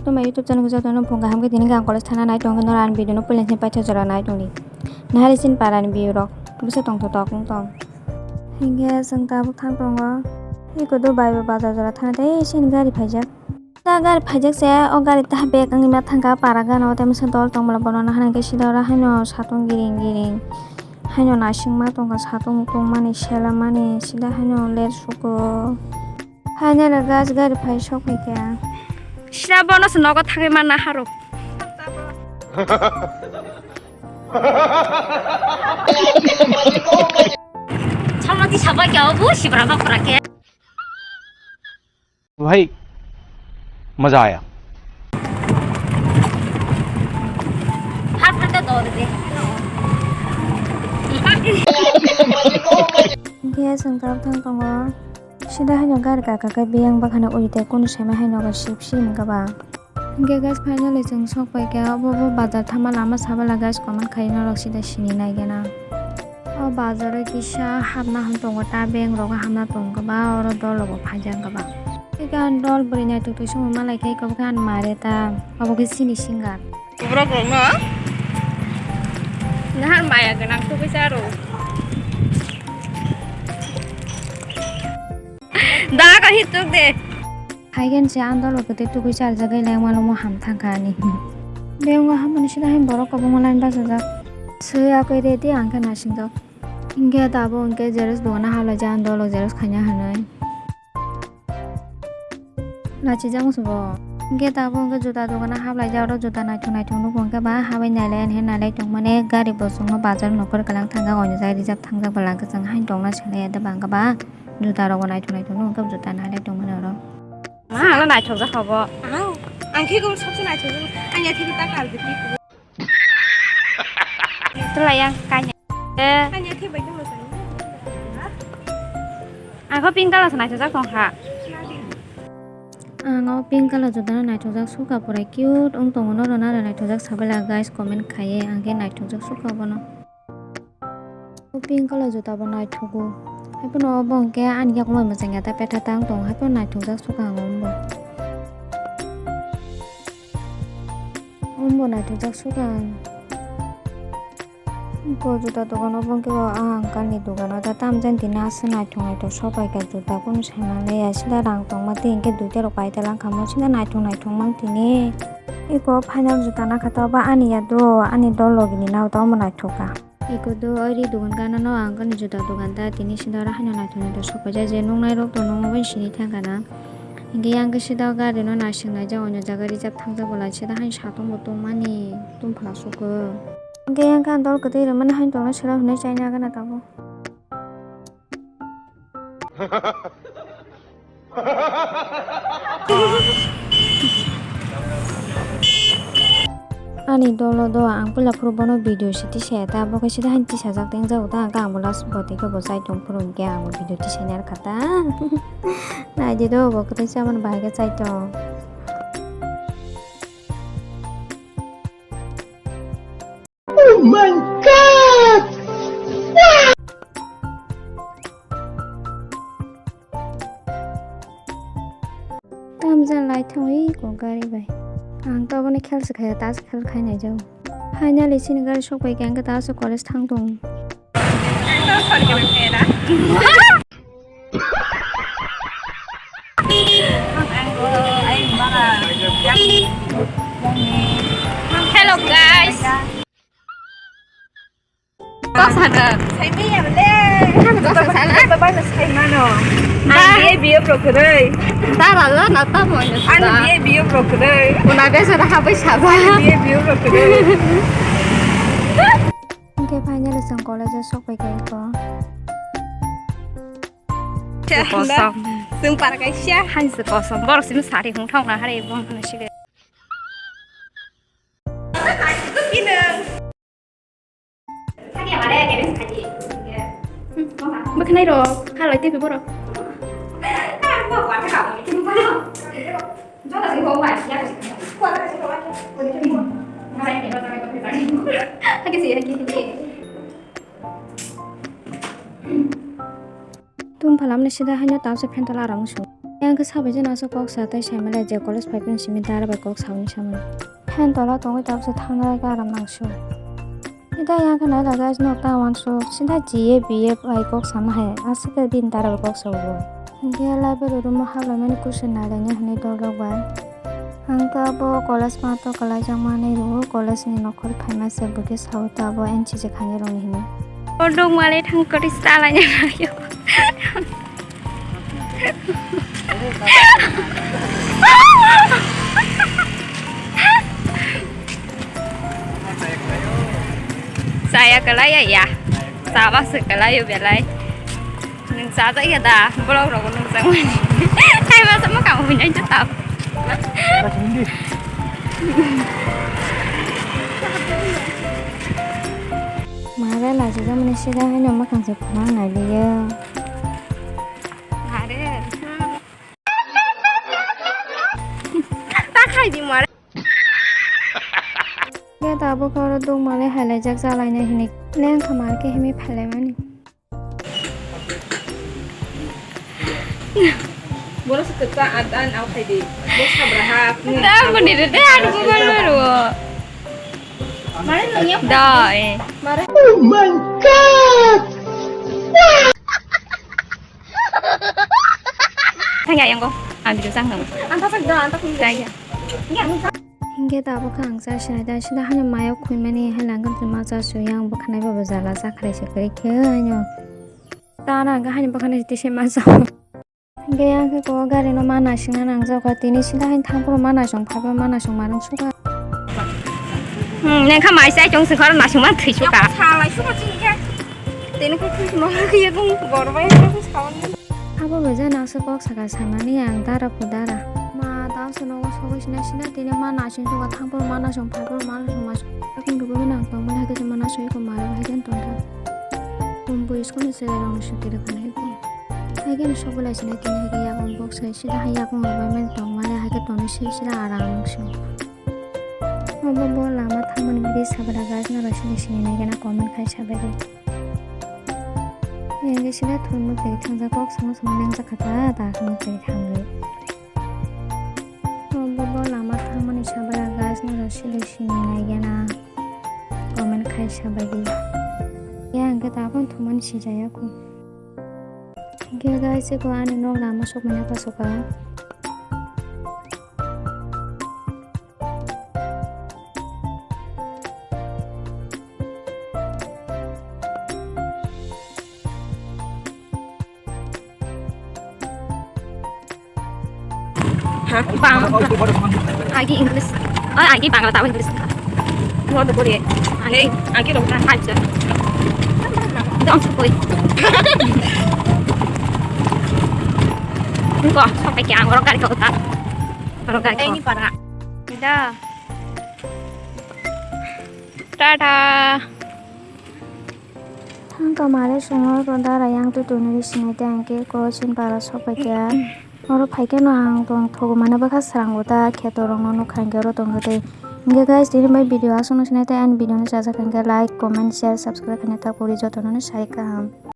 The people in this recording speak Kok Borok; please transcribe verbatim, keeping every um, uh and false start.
Tuma YouTube channel khe jotono phung kaham khe tini ang college thana nai tongkhe norok ani video no puila sini paithago jora nai tongdi. Nahari sini parani view rok bwsa tongthotok wng tong. Hinkhe chwng tabuk thang tongo. Eko do bai bai bazar jora thana tei sini gari phaijak. Ta gari phaijak se o gari ta bag wngwi ma thangkha para gana o tei masa dol tongmala bono nahana khe sida oro haino satung giring giring. Haino naisingma tongkha satung tongmani selamani sida haino ler suko. Finally guys gari phai sok phaikha. Sida bono se nogo thangwi manna harok. Samati sabai kya obo sibra ba pura ke. भाई मजा आया। Hapta ta dor de. Hinkhe chwng tabuk thang tongo. Sida haino gari kaka khe biyang bakhana uri tei kunu sema haino sip sip wngkha ba. Hinkhe guys finally chwng sok paikha obo bo bazar thangma lama sabala guys comment khai norok sida sini naigena. O bazaro kisa hapna hwn tongo ta bank rogo hapna tongkha ba oro dol rogo phaijak wngkha ba. Tei ang dol bwrwi naithok twi songwi malai khe eko khe ang mare ta obo khe chini singer. Borok rokno nahar maya gwnang tubui charo. Da ka hituk de. Haigen se ang dolo kete tugui charjak gai lengma lomo ham thangkha ani. Bengma hamani sida hai borok kwbangma line bachajak. Swi akoi ready ang khe naisingtok. Hinkhe tabuk hinkhe xerox dogano hablai jagani dolo xerox khaina hinwi. Lachijak musugo. Hinkhe tabuk hinkhe juta dogano hablai jak oro juta naithok naithok nugo hinkhe ba habai nailai ani nailai tongmani gari bosongno bazar nokol kwlang thangkha oinojak reejak thangjak bwlangkhe chwng haino tongna swngaiya de bangkhe ba. Juta rok bo naithok naithok no, hwnkhe juta nailai tongmani oro. Ma, ano naithok jak hobo. Aw, ang khe kok sabse naithok jak. Ang ya thik ta kal de. Tula yang kanya. Eh. Ang ya thik bai khe mochai. Ang kho pink color se naithok jak tong kha. Ang o pink color juta no naithok jak suka pore cute wng tongo, noro naro naithok jak sabai la guys comment khai ye, ang khe naithok jak suka bono. O pink colour juta bo naithogo. Haiphano obo hwnkhe ani yago moi mwchangya ta petha tang tongo, haiphano naithokjak suka ang omo bo. Omo bo naithokjak suka ang. Bo juta dogan obo hwnkhe bo ah uncle ni dogan o ta tamjani tini aswk naithok naithok sopaikha juta kunu saimanliya sida rang tongma tei hwnkhe duita rok paita langkha mo sida naithok naithok mang tini. Eko final juta nakha ta obo ani ya do ani dol logi ni nao ta omo naithok kha. Eko do o ri dogan gana no ang ani juta dogan ta tini sida oro haino naithok naithok sopaijak je nuknai rok to nukma bai sini thangkha na. Hinkhe yang khe sida o gari no naising naijak oino jaga reejak thangjak bwla sida haino satung bo tongmani tungphla sugo. Hinkhe yang khe ang dol kwtwi rwmani haino tongna sila hwnwi chaina gana tabuk. Ani dolo do ang puila phuru bono video se tisaya ta, bo khe sida haino tisajak tei wngjago ta, hwnkhe ang bo last bo tei khe bo chai tong phuru hwnkhe ang bo video tisani arkha ta. Naidi do bo kwtwi chamani bahai khe chai tong. Oh my God! Tamjani lai thangwi kok gari bai. Ang to abono khel se khaiya, ta se khel khai nai jago. Finally chini gari sok pai khe ang khe ta se college thang tongo. Hello guys. Kok sana. Saimanya bele. Kok sana. Baba na saimano. Ang biye biye bro kwrwi. Tara lo na ta mo. Ang biye biye bro kwrwi. Una de sa ha bai sa ba. Biye biye bro kwrwi. Hwnkhe finally chwng college o sok pai kha eko. Kosom. Chwng para kaisa. Hain se kosom. Borok simi sari hung thok na hari bong hana sige. Bwkhanai rok halai tei borok. Hake se hake hake. Tum phalamni sida haino tamsa phentola rang su. Yang Khe sabai jeno aswk kok sa tei sai male je college phai phano simi dara bai kok saui samani. Phan tola tongwi tabukhe thangna bai aram nangsu. Sida yang khe naila guys no ta wansuk. Sida G A B A bai kok sama hai. Aswk khe bini dara bai kok sa o. Hinkhe library room o haplaimani kusu nailaina hinwi dorlok bai. Ang to abo college ma to kalaijakmani rwo, college ni nokhor phaima se bwkhe sao to abo N C C khainai rokni hinwi. O dongmale thang kori salaina laio. Saya kalai ya, ya. Sawa se kalai yo belai. Nung sajak ya da, vlog rogo nung jang mani. Hai masa ma kamu punya itu tau. Mare la sida mani sida hai no makang se phunang nai liya. Mare. Ta khai di mare. Khe tabuk oro dongmale hailaijak chalaina hinwi lengkha mar khe himwi phailaimani. Bono se kwchang adan au khai di. Bo sabra ha. Da boni de de adu Google ma rwo. Mare nung ya. Da, eh. Mare. Oh my God! Thang ya yang ko. Ang video sang nang. Ang ta sak da, ang ta sak da. Ya. Ya, ang ta. Hinkhe tabuk khe ang cha sinai da, sida hani mayo khumani hai langkha ma cha su yang bo khanai bo jala cha khlai se kwrwi khe aino. Ta na ga hani bo khanai tise ma cha. Hinkhe yang khe ko gari no ma naisingna nangjago tini sida hani thang phuru ma naisong phai phuru ma naisong ma rwng suka. Hmm, neng kha mai sai chong se khor naisong ma thwi suka. Salai suka chini khe. Tini khe thwi ma khe bung bor bai khe sawan. Abo bo je nangse kok saka samani ang dara phu dara. Ma tao se nogo sogwi sina sina tini ma nasing suka thang phuru ma nasing phai phuru ma nasing ma sung. Akung dugu nang tong mani hake se ma nasing ko mara hai jan tong tong. Bumbu iskon se rong se tiri khana ibu. Hake ni sogwi lai sina tini hake yakung bok se sida hai yakung rok bai mani tong mani hake toni se sida aram se. Obo bo lama thangmani bwrwi sabada guys no rw sini sini nai gana comment khai sabai di. Yang sida thumui twi thangjak kok sama sama nang jakha ta ta thumui twi thangwi. Obo bo lama thangmani sabada guys no rw sini sini nai gana comment khai sabai di. Yang khe ta phone thumani sijaya khu. Hingke guys, eko ani nok lama sokmani pasoka. Ha? Bang-, agi English. Oh, agi Bangla tao English. Mo to kore. Agi, agi rong ta. Hai, sir. Dong, sir, koi. Ko, sampai ke ang orang kari kau ta. Orang kari kau. Ini para. Da. Tata. Ang kamare songo ko dara yang tu tunuri sinai te ang ke ko chin para sopai kya. Oro phaikhe no ang tong thogo mane bwkha srango ta kheto rok no nukha hinkhe oro tongkha tei. Hinkhe guys, tini bai video aswk no sinai tei ani video no chajak hinkhe like, comment, share, subscribe khaina ta puri joto no sai kaham.